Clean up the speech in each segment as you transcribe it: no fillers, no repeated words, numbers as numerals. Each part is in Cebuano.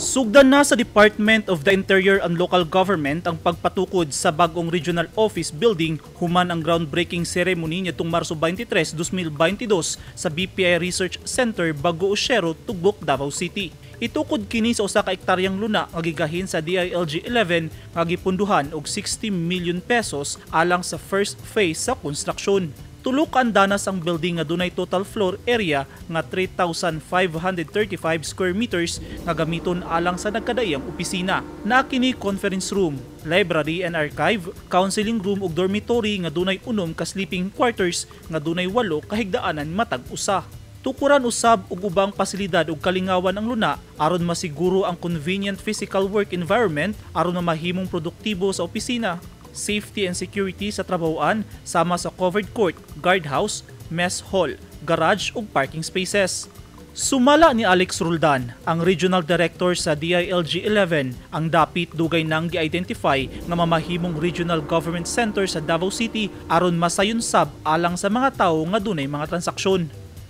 Sugdan na sa Department of the Interior and Local Government ang pagpatukod sa bagong Regional Office Building human ang groundbreaking ceremony nitong Marso 23, 2022 sa BPI Research Center, Bago Ushero, Tugbok, Davao City. Itukod kini sa usa ka ektaryang luna nga gigahin sa DILG 11 nga gipunduhan og 60 million pesos alang sa first phase sa konstruksyon. Tulo ka andanas ang building nga dunay total floor area nga 3,535 square meters nga gamiton alang sa nagkadaiyang opisina. Naa kini conference room, library and archive, counseling room ug dormitory nga dunay 6 ka sleeping quarters nga dunay 8 ka higdaanan matag usa. Tukuran usab og ubang pasilidad ug kalingawan ang luna aron masiguro ang convenient physical work environment aron mamahimong produktibo sa opisina, safety and security sa trabahoan sama sa covered court, guardhouse, mess hall, garage ug parking spaces. Sumala ni Alex Roldan, ang Regional Director sa DILG 11, ang dapit dugay nang gi-identify nga mamahimong Regional Government Center sa Davao City aron masayon sab alang sa mga tawo nga dunay mga transaksyon.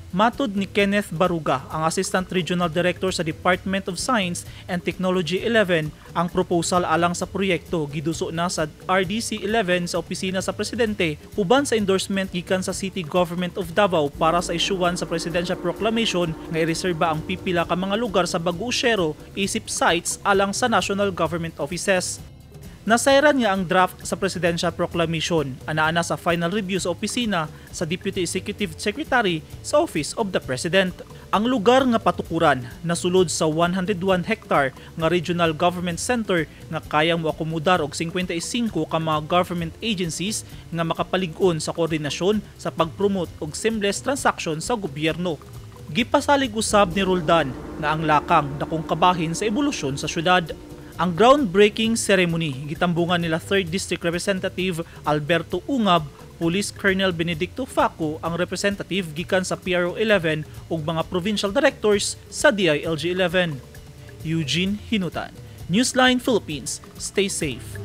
Matod ni Kenneth Baruga, ang Assistant Regional Director sa Department of Science and Technology 11, ang proposal alang sa proyekto giduso na sa RDC 11 sa opisina sa presidente uban sa endorsement gikan sa City Government of Davao para sa isyuan sa Presidential Proclamation nga ireserba ang pipila ka mga lugar sa Bago Ushero isip sites alang sa national government offices. Nasayran nga ang draft sa Presidential Proclamation ana-ana sa final review sa opisina sa Deputy Executive Secretary sa Office of the President. Ang lugar nga patukuran nasulod sa 101 hectare nga Regional Government Center nga kayang moakomodar og 55 ka mga government agencies nga makapalig-on sa koordinasyon sa pag-promote og seamless transaction sa gobyerno. Gipasalig usab ni Roldan nga ang lakang dakong kabahin sa ebolusyon sa syudad. Ang groundbreaking ceremony gitambungan nila 3rd District Representative Alberto Ungab, Police Colonel Benedicto Faco, ang representative gikan sa PRO 11 ug mga provincial directors sa DILG 11. Eugene Hinutan, Newsline Philippines. Stay safe.